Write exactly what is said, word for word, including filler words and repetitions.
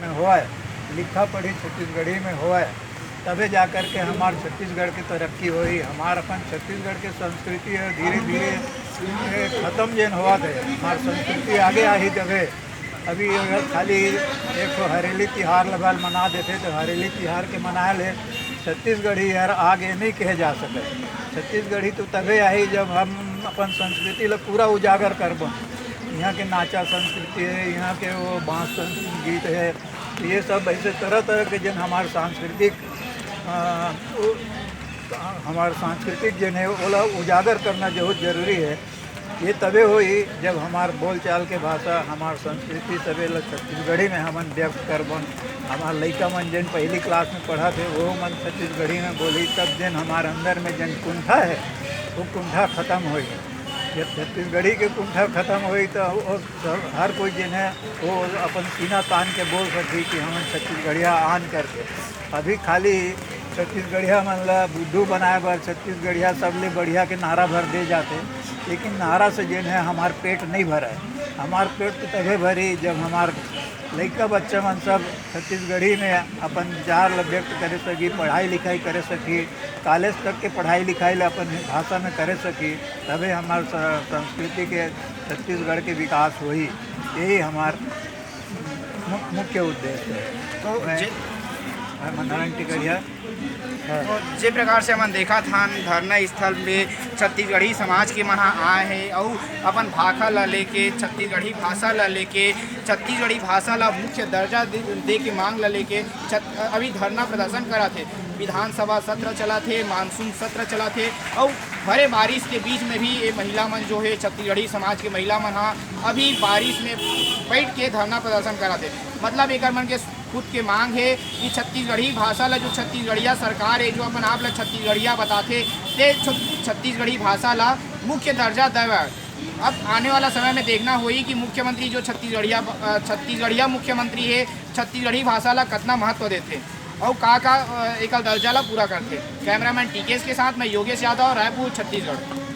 में होवय, लिखा पढ़ी छत्तीसगढ़ी में होवय, तभे जा कर के हमार छत्तीसगढ़ के तरक्की होही। हमार अपन छत्तीसगढ़ के संस्कृति ह धीरे धीरे खत्म जेन होवत हे, हमार संस्कृति आगे आही तभे। अभी अगर खाली एक ठो हरेली तिहार ल बस मना देथे, तो हरेली तिहार के मनाए ले छत्तीसगढ़ी हर आगे नहीं कहे जा सके। छत्तीसगढ़ी तो तभे आही, जब हम अपन संस्कृति ल पूरा उजागर करबो। यहाँ के नाचा संस्कृति है, यहाँ के वो बांस संस्कृति, गीत है, तो ये सब ऐसे तरह तरह के जेन हमार सांस्कृतिक, अ, उ-, हमार सांस्कृतिक जेन है, ओला उजागर करना बहुत जरूरी है। ये तबे होई, जब हमार बोलचाल के भाषा, हमार संस्कृति, सबे ल छत्तीसगढ़ी में हमन व्यक्त करबन। हमार लइका मन जेन पहली क्लास में पढ़त हे, वो मन छत्तीसगढ़ी में बोली, तब जेन हमार अंदर में जेन कुंठा है, वो कुंठा खत्म होई। जब छत्तीसगढ़ी के कुंठा खत्म होई, तो वो सब, हर कोई जेन है, वो अपन सीना तान के बोल सकही कि हमन छत्तीसगढ़िया आन करके। अभी खाली छत्तीसगढ़िया मन ला बुद्धू बनाए बर छत्तीसगढ़िया सबले बढ़िया के नारा भर दे जाथे, लेकिन नारा से जेन है हमार पेट नहीं भरय। हमार पेट तो तभे भरी, जब हमार लइका बच्चा मन सब छत्तीसगढ़ी में अपन विचार ला व्यक्त करे सकी, पढ़ाई लिखाई करे सकी, कॉलेज तक के पढ़ाई लिखाई ला अपन भाषा में करे सकी, तभे हमार स-, संस्कृति के, छत्तीसगढ़ के विकास होही। यही हमार मु-, मुख्य उद्देश्य है। तो मैं, जे- मैं मनोहरन टिकरिया। हाँ। तो जे प्रकार से हमन देखत हन, धरना स्थल में छत्तीसगढ़ी समाज के मन ह आए हे अउ अपन भाखा ला लेके, छत्तीसगढ़ी भाषा ला लेके, छत्तीसगढ़ी भाषा ला मुख्य दर्जा दे, दे के मांग ला लेके छत-, अभी धरना प्रदर्शन करत हे। विधानसभा सत्र चलत हे, मानसून सत्र चलत हे, अउ भरे बारिश के बीच में भी ये महिला मन जो है, छत्तीसगढ़ी समाज के महिला मन हा अभी बारिश में बैठ के धरना प्रदर्शन करत हे। मतलब एकर मन के खुद के मांग है कि छत्तीसगढ़ी भाषा ला, जो छत्तीसगढ़िया सरकार है, जो अपन आप ला छत्तीसगढ़िया बताथे, ते छ-, छत्तीसगढ़ी भाषा ला मुख्य दर्जा देवे। अब आने वाला समय में देखना होई कि मुख्यमंत्री जो छत्तीसगढ़िया, अ, छत्तीसगढ़िया मुख्यमंत्री है, छत्तीसगढ़ी भाषा ला कतना महत्व देथे अउ का का, अ, एकर दर्जा ला पूरा करथे। कैमरामैन टीकेश के साथ मैं योगेश यादव, रायपुर, छत्तीसगढ़।